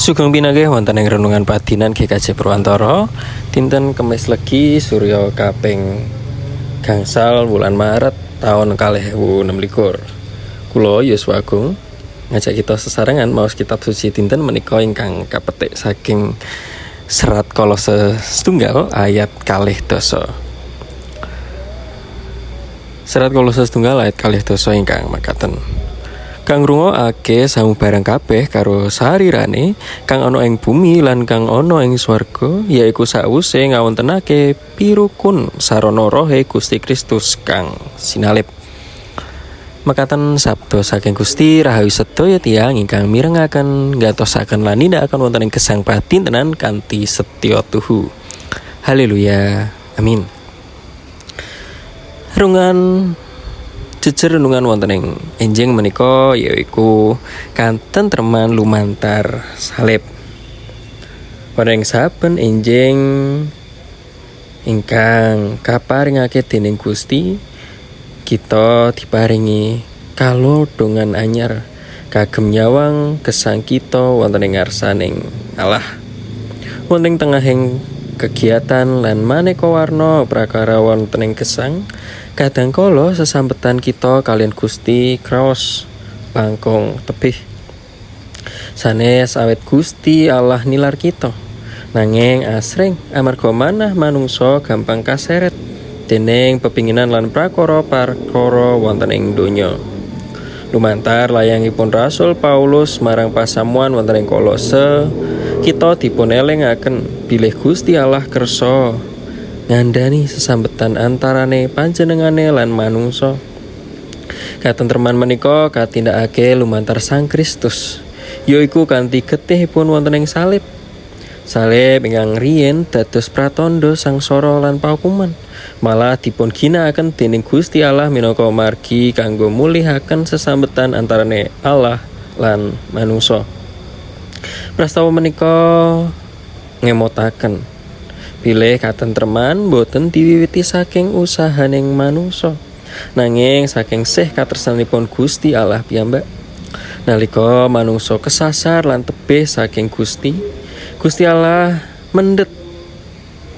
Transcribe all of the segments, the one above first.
Sugeng pinanggih wonten ing renungan padinan GKJ Purwantara dinten Kemis Legi Surya kaping gangsal wulan Maret taun 2026. Kula Yosua Agung ngajak kita sesarengan maos kitab suci dinten menika ingkang kapetik saking Serat Kolose setunggal ayat 12. Serat Kolose setunggal ayat 12 ingkang makaten. Kang ngrungokake samubarang kabeh karo sarirane kang ana ing bumi lan kang ana ing swarga, yaiku sakwuse ngawontenake pirukun sarana Rohe Gusti Kristus kang sinalib. Mekaten sabda saking Gusti, rahayu sedaya tiyang ingkang mirengaken, nggantosaken lan nindakaken wonten ing gesang padintenan kanthi setya tuhu. Haleluya. Amin. Renungan jejer renungan wonten ing enjing menika yaiku katentreman lumantar salib. Wonten ing saben enjing ingkang kaparingake dening Gusti, kita diparingi kalodongan anyar kagem nyawang gesang kita wonten ing ngarsaning Allah. Wonten ing tengahing kegiatan lan maneka warna prakara wonten ing gesang, kadangkala sesambetan kita kaliyan Gusti kraos langkung tebih. Sanes awit Gusti Allah nilar kita, nanging asring amarga manah manungsa gampang kaseret dening pepinginan lan prakara-prakara wonten ing donya. Lumantar layangipun Rasul Paulus marang pasamuan wonten ing Kolose, kita dipun elingaken bilih Gusti Allah kersa ngandani sesambetan antarane panjenengane lan manungsa. Katentreman menika katindakake lumantar Sang Kristus, yaiku kanthi getihipun wonten ing salib. Salib ingkang riyin dados pratandha sangsara lan paukuman, malah dipun ginakaken dening Gusti Allah minangka margi kanggo mulihaken sesambetan antarane Allah lan manungsa. Prastawa menika ngemotaken bilih katentreman boten diwiwiti saking usahaning manungsa, nanging saking sih katresnanipun Gusti Allah piyambak. Nalika manungsa kesasar lan tebih saking Gusti, Gusti Allah mendhet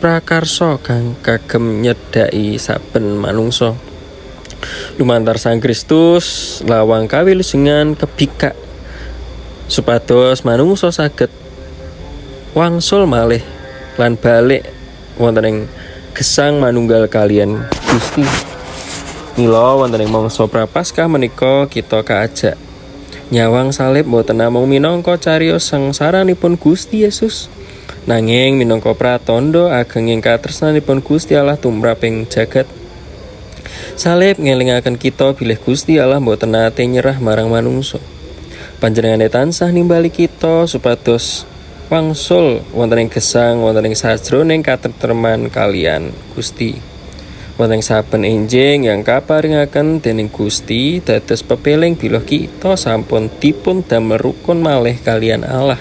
prakarsa kang kagem nyedhaki saben manungsa. Lumantar Sang Kristus, lawang kawilujengan kebikak supados manungsa saged wangsul malih lan balik wonten ing gesang manunggal kaliyan Gusti. Mila wonten ing mangsa Prapaskah menika kita kaajak nyawang salib boten namung minangka cariyos sangsaranipun Gusti Yesus, nanging minangka pratandha agenging katresnanipun Gusti Allah tumrap ing jagat. Salib ngelingaken kita bilih Gusti Allah boten nate nyerah marang manungsa. Panjenengane tansah nimbali kita supados wangsul wonten ing gesang wonten ing sajroning katentreman kaliyan Gusti. Wonten ing saben enjing yang kaparingaken dening Gusti dados pepeling bilih kita sampun dipun damel rukun malih kaliyan Allah.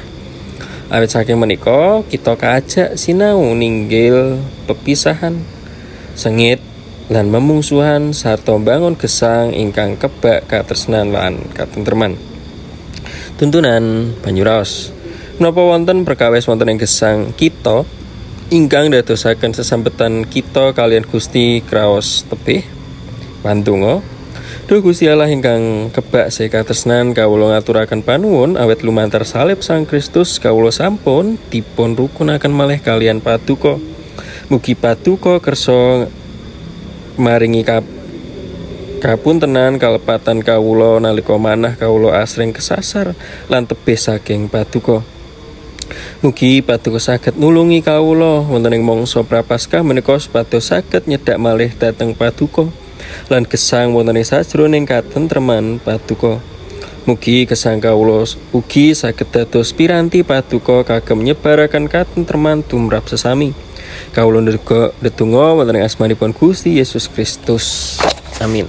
Awit saking menika kita kaajak sinau ninggil pepisahan, sengit lan memungsuhan sarta mbangun gesang ingkang kebak katresnan lan katentreman. Tuntunan banyuraos. Menapa wonten perkawis wonten ing gesang kita ingkang dadosaken sesambetan kita kaliyan Gusti kraos tebih? Pandonga. Duh Gusti Allah ingkang kebak saha katresnan, kawula ngaturaken panuwun awit lumantar salib Sang Kristus kawula sampun dipun rukunaken malih kaliyan Paduka. Mugi Paduka kersa maringi kapuntenan kalepatan kawula nalika manah kawula asring kesasar lan tebih saking Paduka. Mugi Paduka saged nulungi kawula wonten ing mangsa Prapaskah menika supados saged nyedhak malih dhateng Paduka lan gesang wonten ing sajroning katentreman Paduka. Mugi gesang kawula ugi saged dados piranti Paduka kagem nyebaraken katentreman tumrap sesami. Kawula ndedonga wonten ing asmanipun Gusti Yesus Kristus. Amin.